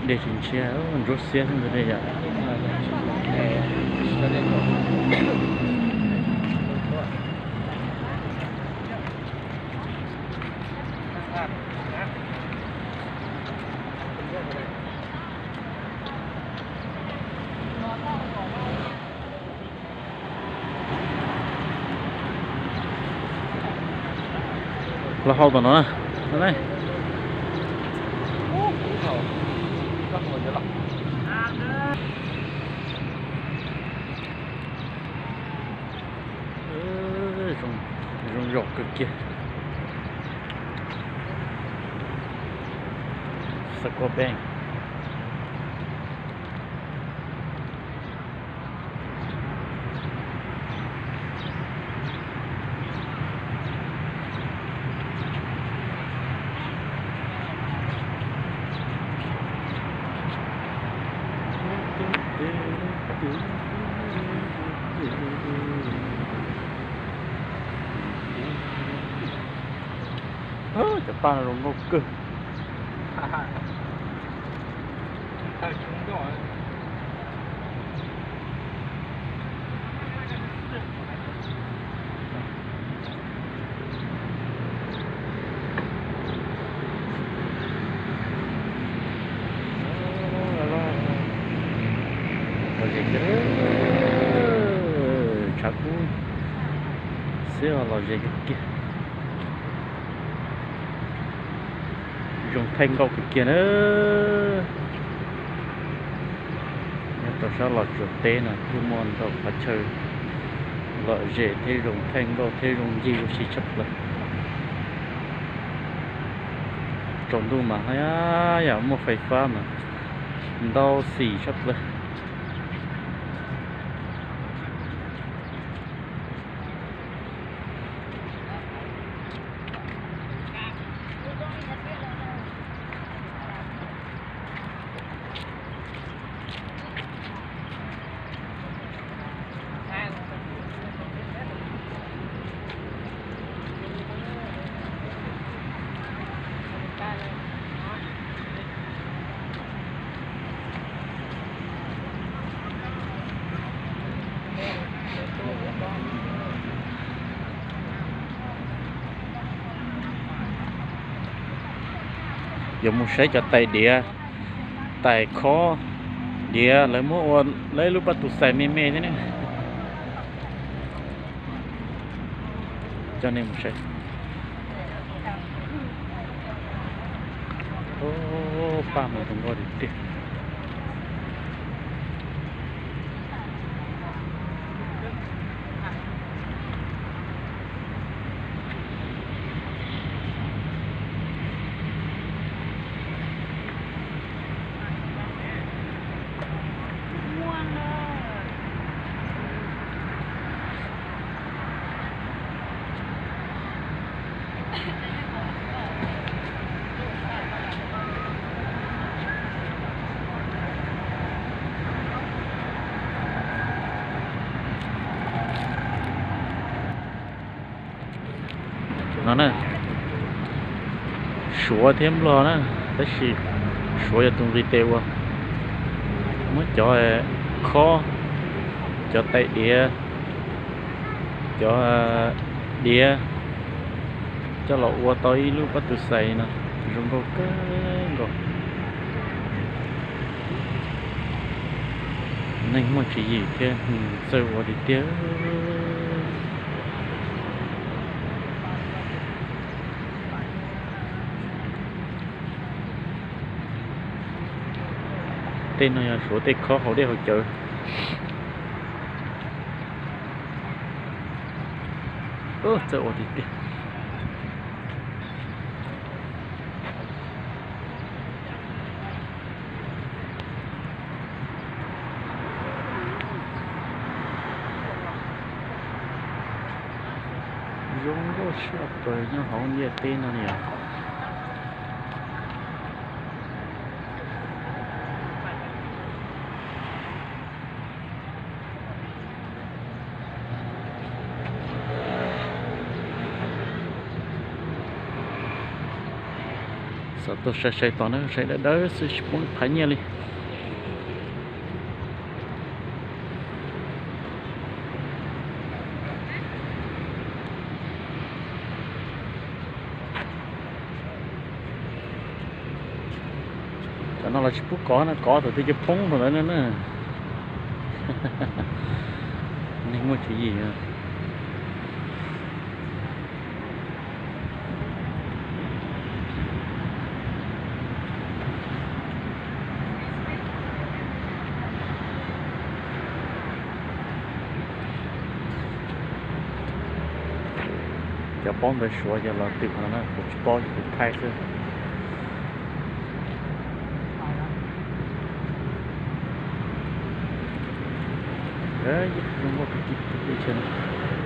Dej tsis ntshiab, ntsuab xiab xwb ntag yom. Los hau tom no na. Zoo zog kawg kiag. Xav koj peb. Cov paj no zoo nkauj kawg. Lom zem kiag, tshav kub xwb los lom zem kiag. Zoo theej nkauj kawg kiag na. Nyob rau sab Los Tsuas teb no kuj muaj ntau qhov chaw lom zem thiab zoo theej nkauj thiab zoo ncig ua si tshaj plaws. Tsaus ntuj mas haj yam muaj fais fab mas ntau xim tshaj plaws. Yuav mus saib cov tais diav, tais khob diav lawv muab ua lawv lub paj tus xais me me thiab ne. Coj nej mus saib. Paj mus zoo nkauj tiag tiag. No na, Suav thiab Nplog na, tab sis Suav yog tus nqis tes ua. Muab cov khob, cov tais diav, cov diav coj los ua tau ib lub paj tus xais no, zoo nkauj kawg nkaus. Neeg muaj tswv yim thiab txawj ua tiag tiag. Tej no yog Suav tej khob haus dej haus cawv. Txawj ua tiag tiag. Zoo nkauj Siab pawg nyob hauv ntiaj teb no ni. Xav tuaj sai sai tos na, sai dawb dawb xwb tsis poob phaj nyiaj li. Cov no los tsis pub kov na, kov thaum twg ces poob thaum ntawd na. Neeg muaj tswv yim. Cov paub ntawv Suav ces los twm no na, kuv tsis paub ces kuv thaij xwb. Muaj kwv tij phooj ywg